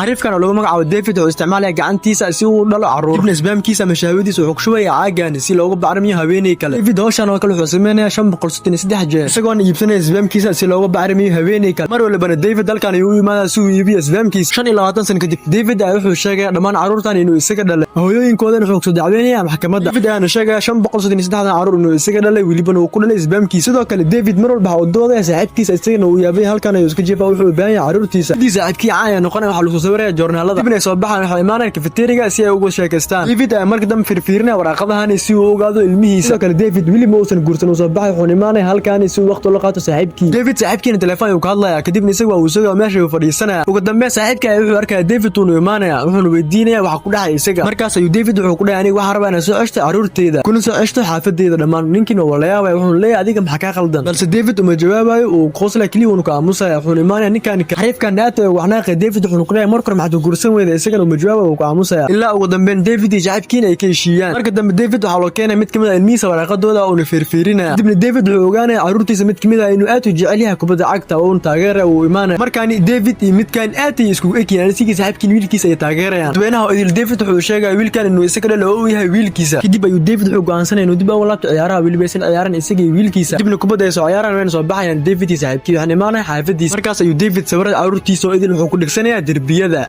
Xariifkan oo lagu magacaabo David wuxuu isticmaalaya gacantiisa si uu u dhalo carruur. Dibna spermkiisa ama shahwadiisa wuxuu ku shubaya caagani si loogu bacrimiyo haweeney kale. David hawshan oo kale wuxuu sameynaya 563 jeer, isagoona iibsanaya spermkiisa si loogu bacrimiyo haweeney kale. Mar walibana David halkan ayuu u imaadaa si uu iibiyo spermkiisa. 25 sano kadib, David ayaa wuxuu sheegaya dhammaan carruurtan inuu isaga dhalay, hooyooyinkoodan wuxuu kusoo dacweynaya maxkamadda. David ayaana sheegaya 533 carruur inuu isaga dhalay, welibana uu ku dhalay spermkiisa. Sidoo kale David mar walba waxa uu doodaya saaxiibkiisa, isagana uu yaabay. Halkan ayuu iska jiifaa, wuxuu u baahan yahay carruurtiisa. Haddii saaxiibkii caan ayaa noqonaya, waxaa lagu soo sawiraya joornaalada. Dibna ay soo baxaan, waxay imaanayaan cafeteriga si ay uga sheekaystaan. David ayaa marka dambe firfiirinaya waraaqadahani si uu u ogaado ilmihiisa. Sidoo kale David weli ma uusan guursan. Uu soo baxay, wuxuuna imaanaya halkaani si uu waqti ula qaato saaxiibkii. David saaxiibkiina telefoon ayuu ka hadlaya, kadibna isaga waa uu isagoo meesha uu fadhiisanaya. Ugu dambeyn saaxiibka ayaa wuxuu arkaya David, uunu imaanaya, wuxuuna weydiinaya waxa ku dhacay isaga. Markaas ayuu David wuxuu ku dhahay: "Aniga waxaan rabaa inaan soo ceshto carruurteyda, kuna soo ceshto xaafadeyda dhammaan." Ninkiina waa la yaabaya, wuxuuna leeyahay: "Adiga maxaa kaa qaldan?" Balse David uma jawaabayo, uu qosla keliya, uunu ka aamusaya. Wuxuuna imaanaya ninkan xariifkan aad ugu xanaaqay. David wuxuuna ku leeyahay: "Marka hore maxaad guursan weyda?" Isagana uma jawaabayo, uu ka aamusaya, ilaa ugu dambeyn David iyo saaxiibkiina ay ka heshiiyaan. Marka dambe David waxaa loo keenay mid kamid ah ilmihiisa waraaqadooda, uuna fiirfiirinaya. Kadibna David wuxuu ogaanaya carruurtiisa mid kamid ah inuu aad u jecel yahay kubadda cagta oo uuna taageeraya. Uu imaanaya markaani David iyo midkan aad ay iskugu egyihiin, asigii saaxiibkiin wiilkiisa ay taageerayaan. Dadweynaha oo idil David wuxuu sheegaya wiilkan inuu isaga dhalo oo uu yahay wiilkiisa. Kadib ayuu David wuxuu go'aansanaya inuu dib ugu laabto ciyaaraha, weliba aysan ciyaaran isaga iyo wiilkiisa. Dibna kubadda ay soo ciyaaraan, wayna soo baxayaan David iyo saaxiibkii, waxaan imaanaya xaafadiisa. Markaas ayuu David sawirada carruurtiisa oo idil wuxuu ku dhigsanayaa derbiyada.